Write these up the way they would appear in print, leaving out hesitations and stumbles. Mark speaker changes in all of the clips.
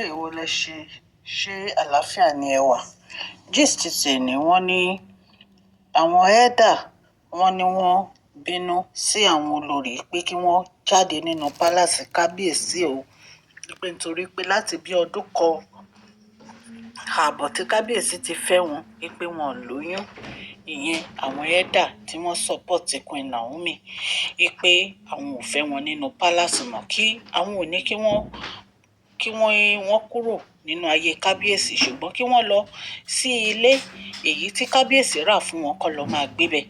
Speaker 1: Èwo lẹ ṣe? Ṣé àlàáfíà ni ẹ wà? Gist tèmi, wọ́n ní àwọn elder, wọ́n ní wọ́n bínú sí àwọn olórí pé kí wọ́n jáde nínú palace kábíyèsí o, pé nítorí pé láti bí ọdún 1.5 tí kábíyèsí ti fẹ́ wọn, pé wọn ò lóyún. Ìyẹn àwọn elder tí wọ́n support Queen Naomi, wípé àwọn ò fẹ́ wọn nínú palace mọ́, kí àwọn ò ní kí wọ́n kúrò nínú ayé kábíyèsí, ṣùgbọ́n kí wọ́n lọ sí ilé èyí tí kábíyèsí rà fún wọn, kó lọ máa gbébẹ̀.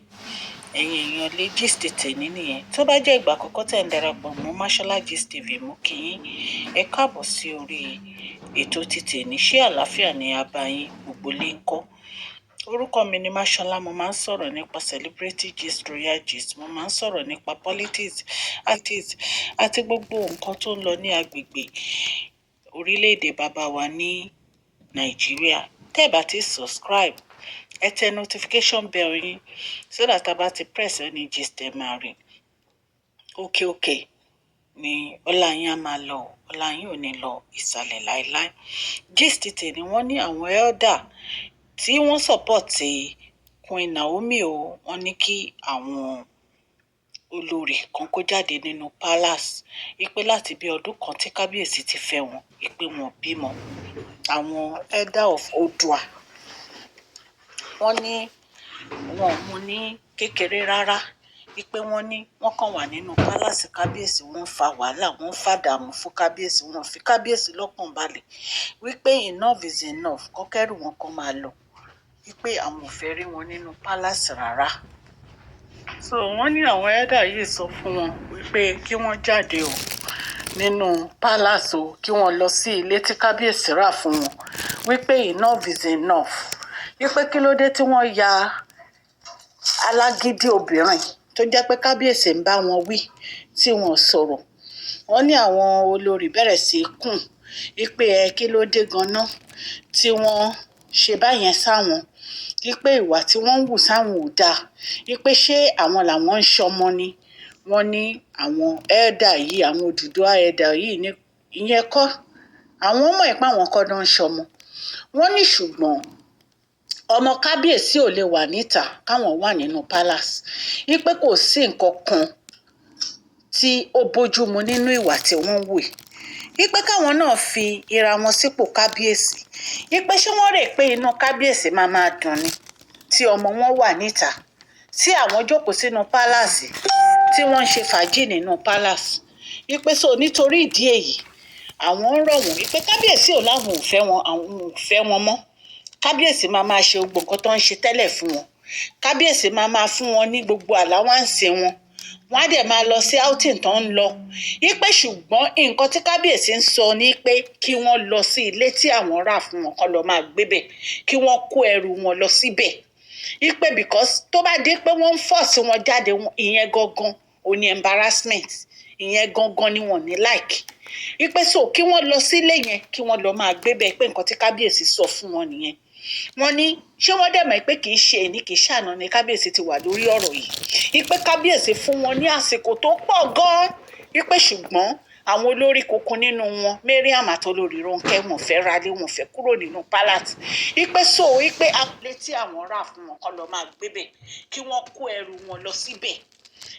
Speaker 1: Ẹ̀yin èèyàn lé, gist tèmi nìyẹn. Tó bá jẹ́ ìgbà àkọ́kọ́ tẹ̀ ń darapọ̀ mọ́ Mashola Gist TV, mú kí yín, ẹ káàbọ̀ sí orí ètò ti tèmi. Ṣé àlàáfíà ni a bá yín? Gbogbo lè ń kọ́? Orúkọ mi ni Mashola. Mo máa ń sọ̀rọ̀ nípa celebrity gist, royal gist, mo máa ń sọ̀rọ̀ nípa politics àti gbogbo nǹkan tó ń lọ ní agbègbè orílẹ̀-èdè bàbá wa ní Nàìjíríà. Tẹ́ ẹ bá ti subscribe, ẹ tẹ notification bell yín so that a bá ti press any gist, ẹ máa rí. Òkè òkè ni ọlá yín á máa lọ, ọlá yín ò ní lọ ìsàlẹ̀ láéláé. Gist tèmi, wọ́n ní àwọn elder tí wọ́n support Queen Naomi o, wọ́n ní kí àwọn olórí kan kó jáde nínú palace, wípé láti bí ọdún 1 tí kábíyèsí ti fẹ́ wọn, wípé wọn bímọ. Àwọn elder of Oòduà, wọ́n ní wọn ò mú ní kékeré rárá, wípé wọ́n ní wọ́n kàn wà nínú palace kábíyèsí, wọ́n ń fa wàhálà, wọ́n ń fàdààmú fún kábíyèsí, wọn ò fi kábíyèsí lọ́kàn balẹ̀, wípé enough is enough, kó kẹ́rù wọn, kó máa lọ, wípé àwọn ò fẹ́ rí wọn nínú palace rárá. So wọ́n ní àwọn elder yìí sọ fún wọn wípé kí wọ́n jáde o nínú palace o, kí wọ́n lọ sí ilé tí kábíyèsí rà fún wọn, wípé enough is enough, wípé kí ló dé tí wọ́n ya alágídí obìnrin tó jẹ́ pé kábíyèsí ń bá wọn wí tí wọ́n sọ̀rọ̀. Wọ́n ní àwọn olórí bẹ̀rẹ̀ sí í kùn wípé ẹ kí ló dé ganan tí wọ́n ṣe báyẹn sáwọn, wípé ìwà tí wọ́n ń hù sáwọn ò dáa, wípé ṣé àwọn làwọn ń ṣọmọ ni? Wọ́n ní àwọn elder yìí, àwọn Odùduwà elder yìí ní ìyẹn kọ́, àwọn mọ̀ pé àwọn kọ́ ló ń ṣọmọ. Wọ́n ní ṣùgbọ́n ọmọ kábíyèsí ò lè wà níta káwọn wà nínú palace, wípé kò sí nǹkan kan tí ó bójúmu nínú ìwà tí wọ́n ń hù yìí, wípé káwọn náà fi ira wọn sípò kábíyèsí, wípé ṣé wọ́n rò pé inú kábíyèsí máa máa dùn ni tí ọmọ wọn wà níta, tí àwọn jókòó sínú palace, tí wọ́n ń ṣe fàájì nínú palace? Wípé so nítorí ìdí èyí, àwọn ń rọ̀ wọ́n wípé kábíyèsí ò láwọn ò fẹ́ wọn, àwọn ò fẹ́ wọn mọ́. Kábíyèsí máa máa ṣe gbogbo nǹkan tó ń ṣe tẹ́lẹ̀ fún wọn, kábíyèsí máa máa fún wọn ní gbogbo allowance wọn, wọ́n á dẹ̀ máa lọ sí outing tó ń lọ, wípé ṣùgbọ́n nǹkan tí kábíyèsí ń sọ ni pé kí wọ́n lọ sí ilé tí àwọn rà fún wọn, kó lọ máa gbébẹ̀, kí wọ́n kó ẹrù wọn lọ síbẹ̀, wípé because tó bá dé pé wọ́n ń force wọn jáde, ìyẹn gangan ò ní embarrassment, ìyẹn gangan ni wọ́n ní like, wípé so kí wọ́n lọ sílé yẹn, kí wọ́n lọ máa gbébẹ̀, pé nǹkan tí kábíyèsí sọ fún wọn nìyẹn. Wọ́n ní ṣé wọ́n dẹ̀ mọ̀ pé kì í ṣe èní, kì í ṣàná ni kábíyèsí ti wà lórí ọ̀rọ̀ yìí, wípé kábíyèsí fún wọn ní àsìkò tó pọ̀ gan-an, wípé ṣùgbọ́n àwọn olórí kunkun nínú wọn, Mariam àti olórí Rónkẹ́, wọn fẹ́ ralé, wọn fẹ́ kúrò nínú palace, wípé so wípé ilé tí àwọn rà fún wọn, kó lọ máa gbébẹ̀, kí wọ́n kó ẹrù wọn lọ síbẹ̀,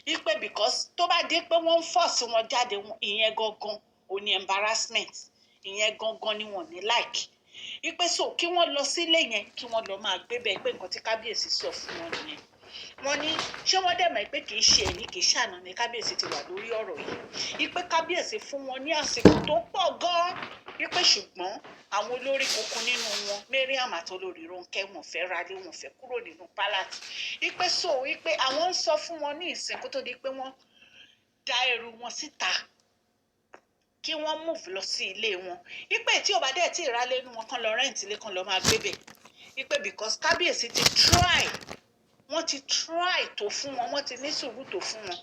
Speaker 1: wípé because tó bá dé pé wọ́n ń force wọn jáde, ìyẹn gangan ò ní embarrassment, ìyẹn gangan ni wọ́n ní like, wípé so kí wọ́n lọ sílé yẹn, kí wọ́n lọ máa gbé bẹ́ẹ̀, pé nǹkan tí kábíyèsí sọ fún wọn nìyẹn. Wọ́n ní ṣé wọ́n dẹ̀ mọ̀ pé kì í ṣe èní, kì í ṣàná ni kábíyèsí ti wà lórí ọ̀rọ̀ yìí, wípé kábíyèsí fún wọn ní àsìkò tó pọ̀ gan-an, wípé ṣùgbọ́n àwọn olórí kunkun nínú wọn, Mariam àti olórí Rónkẹ́, wọn fẹ́ ralé, wọn fẹ́ kúrò nínú palace, wípé so wípé àwọn ń sọ fún wọn ní ìsìn kó tó di pé wọ́n dá ẹrù wọn síta, kí wọ́n move lọ sí ilé wọn, wípé tí ò bá dẹ̀ tí ì rálé inú wọn, kán lọ rent ilé, kán lọ máa gbé bẹ̀, wípé because kábíyèsí ti try, wọ́n ti try tó fún wọn, wọ́n ti ní sùúrù tó fún wọn,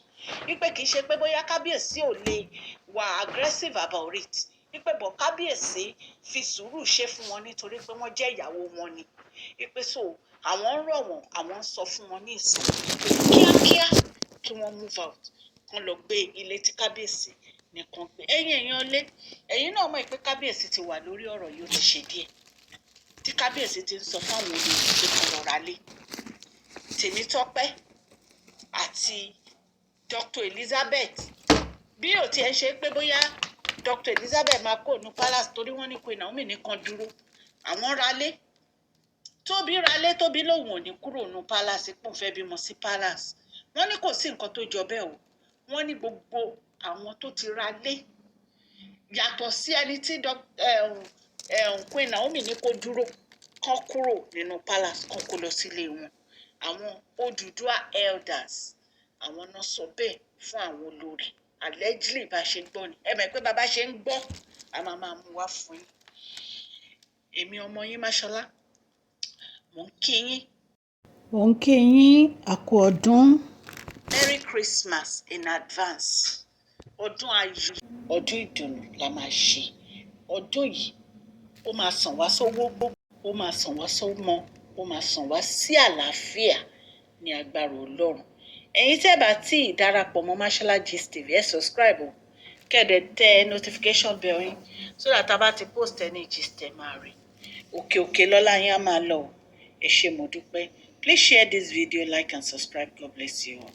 Speaker 1: wípé kì í ṣe pé bóyá kábíyèsí ò lè wà aggressive about it, wípé bọ̀ kábíyèsí fi sùúrù ṣe fún wọn nítorí pé wọ́n jẹ́ ìyàwó wọn ni, wípé so àwọn ń rọ̀ wọ́n, àwọn ń sọ fún wọn ní ìsìn pé kíákíá kí wọ́n move out, kán lọ gbé ilé tí kábíyèsí Nìkan pé ẹ̀yin èèyàn lé, ẹ̀yin náà mọ̀ pé kábíyèsí ti wà lórí ọ̀rọ̀ yìí. Ó ti ṣe díẹ̀ tí kábíyèsí ti ń sọ fáwọn olórí pé kán lọ ra lé. Tèmítọ́pẹ́ àti Dr. Elizabeth, bí ò tiẹ̀ ṣe pé bóyá Dr. Elizabeth máa kó nu palace, torí wọ́n ní Queen Naomi nìkan dúró, àwọn ralé. Tóbi ralé, Tóbi lòun ò ní kúrò nu palace, pòun fẹ́ bímọ sí palace. Wọ́n ní kò sí nǹkan tó jọ bẹ́ẹ̀ o. Wọ́n ní gbogbo àwọn tó ti ralé, yàtọ̀ sí ẹni tí Queen Naomi ní kó dúró, kán kúrò nínú palace, kán kó lọ sílé wọn. Àwọn Odùduwà elders, àwọn náà sọ bẹ́ẹ̀ fún àwọn olórí, allegedly. Bá ṣe gbọ́ ni. Ẹ mọ̀ pé bàbá ṣe ń gbọ́, a máa máa mú wá fún yín. Èmi ọmọ yín Máṣọlá, mò ń kí yín.
Speaker 2: Mò ń kí yín àkú ọdún.
Speaker 1: Merry Christmas in advance. Ọdún ayọ̀, ọdún ìdùnnú la máa ṣe. Ọdún yìí, ó máa sàn wá sówó, ó máa sàn wá sọ́mọ, ó máa sàn wá sí àlàáfíà ní agbára Ọlọ́run. Ẹ̀yin tẹ́ bá tí ì darapọ̀ mọ́ Mashola Gist TV, ẹ subscribe o, kẹ́ ẹ dẹ̀ tẹ notification bell yín, so that tá a bá ti post any gist, ẹ máa rí. Òkè òkè lọ́lá yín á máa lọ o. Ẹ ṣé, mo dúpẹ́. Please share this video, like and subscribe. God bless you all.